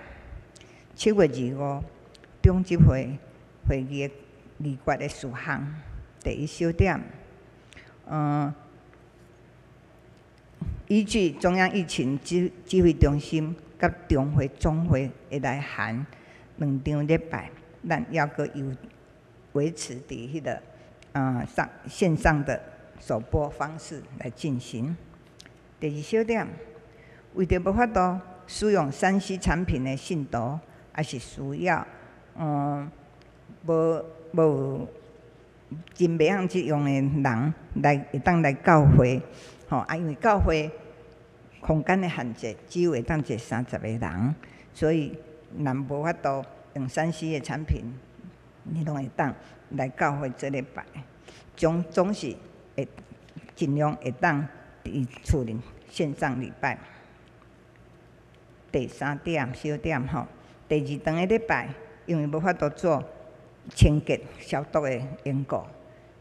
Speaker 1: ，7月25中執會會議的議決的事項。第一小點，依據中央疫情指揮中心佮中會總會的來函，兩場禮拜，咱猶閣有維持佇彼个上線上的首播方式來進行。第二小點，為著無法度使用3C 產品的信徒，抑是需要無真袂曉這用的人來會當來教會，吼啊，因為教會空間的限制，只有會當坐30個人，所以若無法度用3C 的產品，你攏會當來教會做禮拜，總是會盡量會當佇厝裡線上禮拜。第三點小點吼，第二頓的禮拜，因為無法度做清潔消毒的緣故，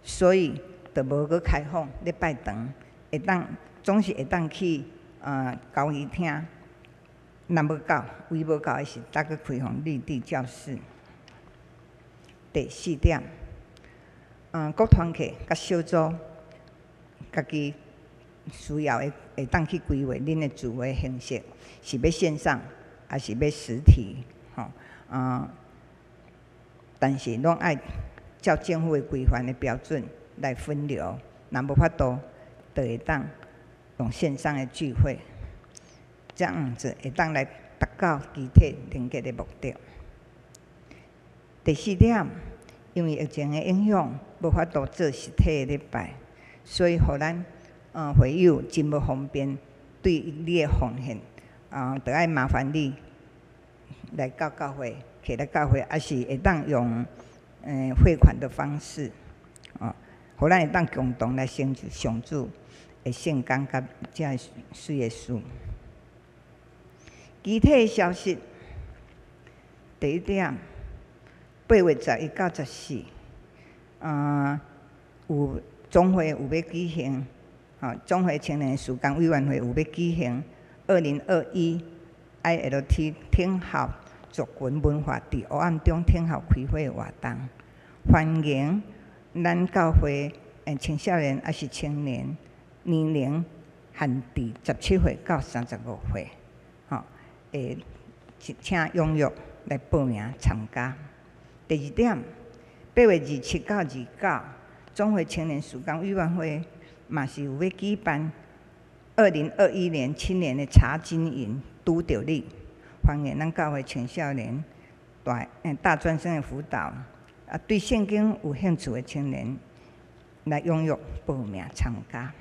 Speaker 1: 所以就無閣開放禮拜堂，會當總是會當去交誼廳，若無夠，位無夠的時，才閣開放綠地教室。第四點，各團契佮小組，家己需要的會當去規劃恁的聚會形式，是欲線上，抑是欲實體，吼，但是攏愛照政府的規範的標準來分流，若無法度，就會當用線上的聚會，這樣子會當來達到肢體連結的目的。第四點，因為疫情的影響，無法度做實體的禮拜，所以予咱會友真無方便，對你的奉獻，著愛麻煩你來到教會摕來教會，抑是會當用匯款的方式，哦，予咱會當共同來成就上主的聖工佮這个媠的事。其他的消息，第一點，8月11到14，有總會有欲舉行，吼，總會青年事工委員會有欲舉行2021 ILT 等候族群文化佇黑暗中等候開會的活動，歡迎咱教會青少年抑是青年，年齡限佇17歲到35歲，吼，會請踴躍來報名參加。第二點，8月27到29，總會青年事工委員會嘛是有欲舉辦2021年青年的查經營拄著你，歡迎咱教會青少年大專生的輔導，啊，對聖經有興趣的青年來踴躍報名參加。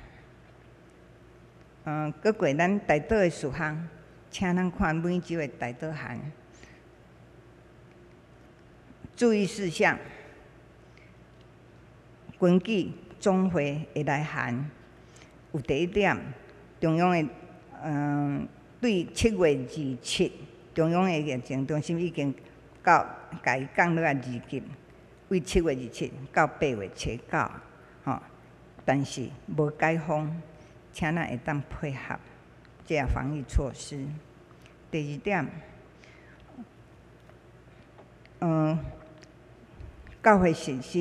Speaker 1: 閣過咱代禱的事項，請咱看每週的代禱函。注意事項，根據總會的來函，有第一點，中央的對7月27，中央的疫情中心已經到共伊降落來二級，為7月27到8月初9，吼，但是無解封，請咱會當配合這个防疫措施。第二點，教會實施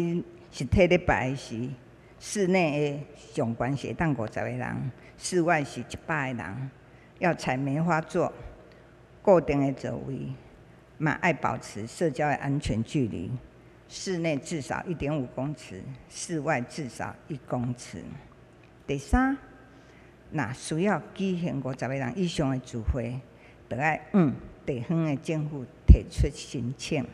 Speaker 1: 實體禮拜時，室內的上懸是會當50個人，室外是100個人，要採梅花座，固定的座位，嘛愛保持社交的安全距離，室內至少1.5公尺，室外至少1公尺。第三，若需要舉行50個人以上的聚會，就愛向地方的政府提出申請。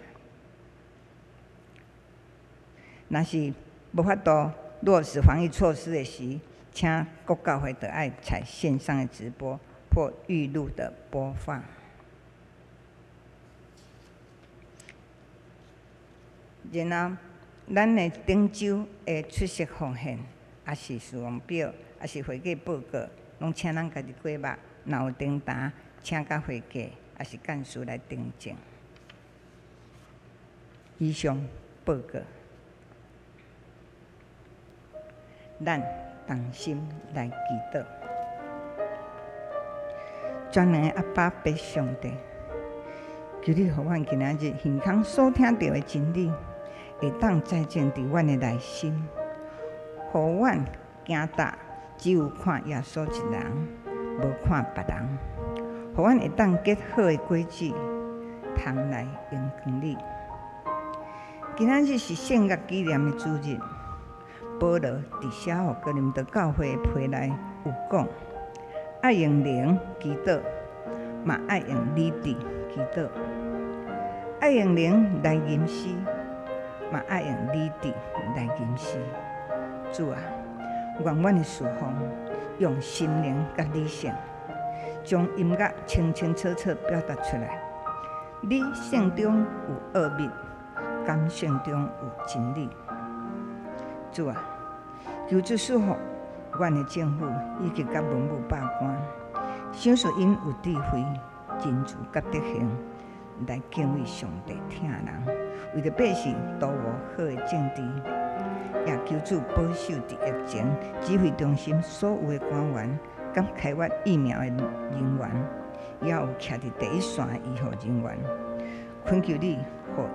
Speaker 1: 若是無法度落實防疫措施的時，請各教會就愛採線上的直播或預錄的播放。然後，咱的頂週的出席奉獻，抑是事奉表，抑是會計報告，攏請咱家己過目。若有訂單，請佮會計，抑是幹事來訂正。以上報告，咱同心來祈禱。全能的阿爸父上帝，求你予阮今仔日耳孔所聽著的真理，會當栽種佇阮的內心，予阮行踏只有看耶穌一人，無看別人，予阮會當結好的果子，通來榮光你。今仔日是聖樂紀念的主日，保羅佇寫予哥林多教會的批內有講，愛用靈祈禱，嘛愛用理智祈禱；愛用靈來吟詩，嘛愛用理智來吟詩。主啊，願阮的事奉用心靈佮理性，將音樂清清楚楚表達出來。理性中有奧秘，感性中有真理。主啊，求主賜福阮的政府以及佮文武百官，賞賜𪜶有智慧、仁慈佮德行，來敬畏上帝、疼人，為著百姓度過好的政治。也求主保守佇疫情指揮中心所有的官員，佮開發疫苗的人員，也有徛佇第一線的醫護人員，懇求你，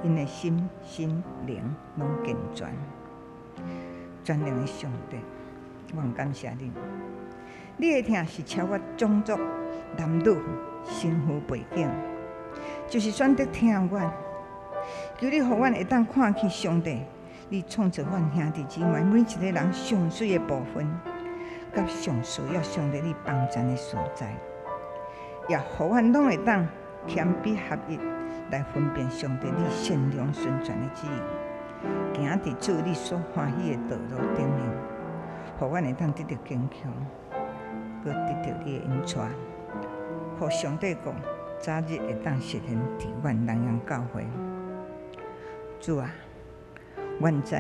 Speaker 1: 予𪜶的心、身、靈攏健全。全能的上帝，我感謝你，你的疼是超越種族、男女、身份背景，就是選擇疼阮。求你予阮會當看見上帝，你創造阮兄弟姊妹每一个人上媠的部分，佮上需要上帝你幫贊的所在，也予阮攏會當謙卑合一來分辨上帝你善良純全的旨意，行佇主你所歡喜的道路頂面，予阮會當得著堅強，閣得著你的恩帶，予上帝國早日會當實現佇阮南洋教會。主啊，阮知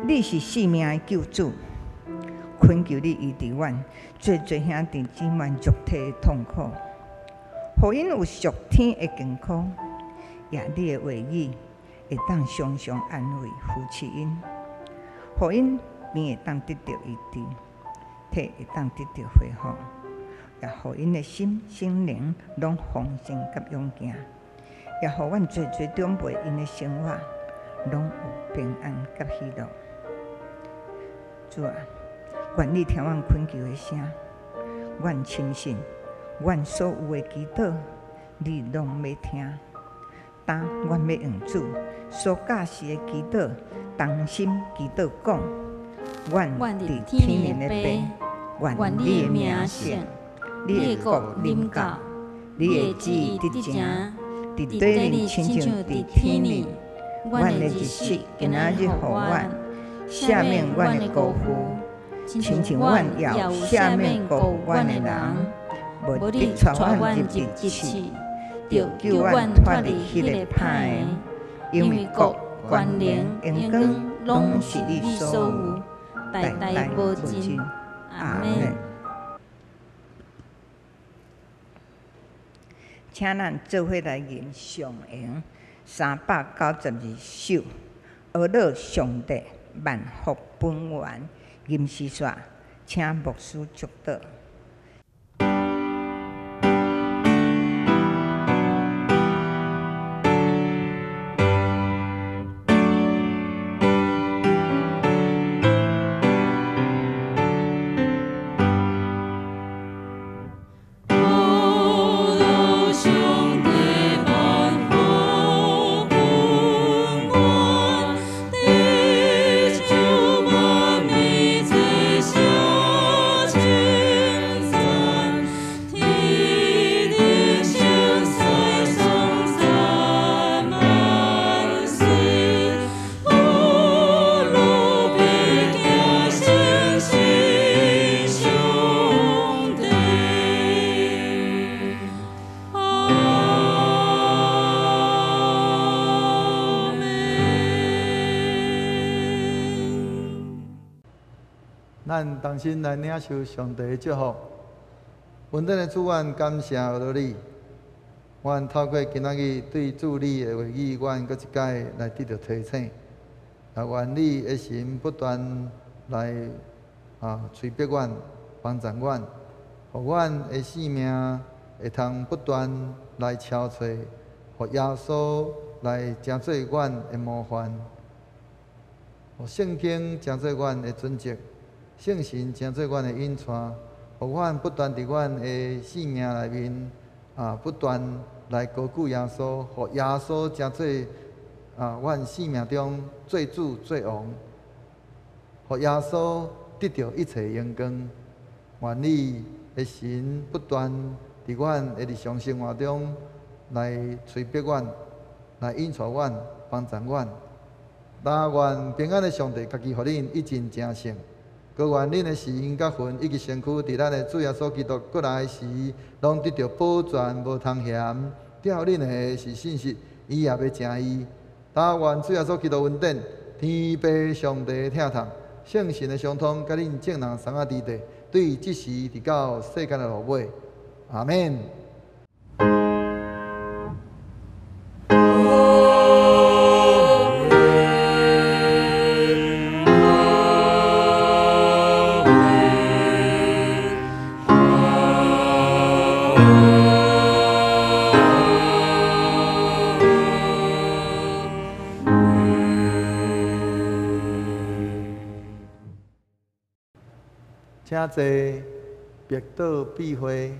Speaker 1: 你是性命的救主，懇求你醫治阮濟濟兄弟姊妹肉體的痛苦，予𪜶有屬天的健康，也你的話語會當常常安慰扶持𪜶，予𪜶病會當得著醫治，體會當得著恢復，也予𪜶的心、心靈攏豐盛佮勇健，也予阮濟濟長輩𪜶的生活攏有平安佮喜樂。主啊，願你聽阮懇求的聲，阮深信，阮所有的祈禱，你攏欲聽。當阮欲用主所教示的祈禱，同心祈禱講：阮佇天頂的父，願你的名聖，你的國臨到，你的旨意得成，佇地裡親像佇天裡。阮的日食今仔日予阮，赦免阮的辜負，親像阮也有赦免辜負阮的人，毋得帶阮入入試，著救阮脫離彼個歹的，因為國、權能、榮光，攏是你所有，代代無盡。阿們。請咱做伙來吟上詠392首，阿樂上帝萬福本源，吟詩煞，請牧師祝禱。
Speaker 5: 咱同心來領受上帝的祝福。恩典的主，阮感謝阿你。阮透過今仔日對主你的話語，阮閣一擺來得著提醒。啊，願你的神不斷來催逼阮、幫助阮，予阮的生命會通不斷來超越，予耶穌來成做阮的模範，予聖經成做阮的準則。聖神成做阮的引帶，予阮不斷佇阮的生命內面不斷來高舉耶穌，予耶穌成做阮生命中做主做王，予耶穌得著一切榮光。願你的神不斷佇阮的日常生活中來催逼阮，來引帶阮，幫助阮。但願平安的上帝家己予恁一盡成聖。閣願恁的心佮魂以及身軀，佇咱的主耶穌基督閣來時，攏得著保全，無通嫌。吊恁的是信實，伊也欲成伊。但願主耶穌基督恩典、天父上帝的疼痛、聖神的相通，佮恁眾人相仔佇地，對這時直到世間的落尾。阿們。請坐，默禱闭會。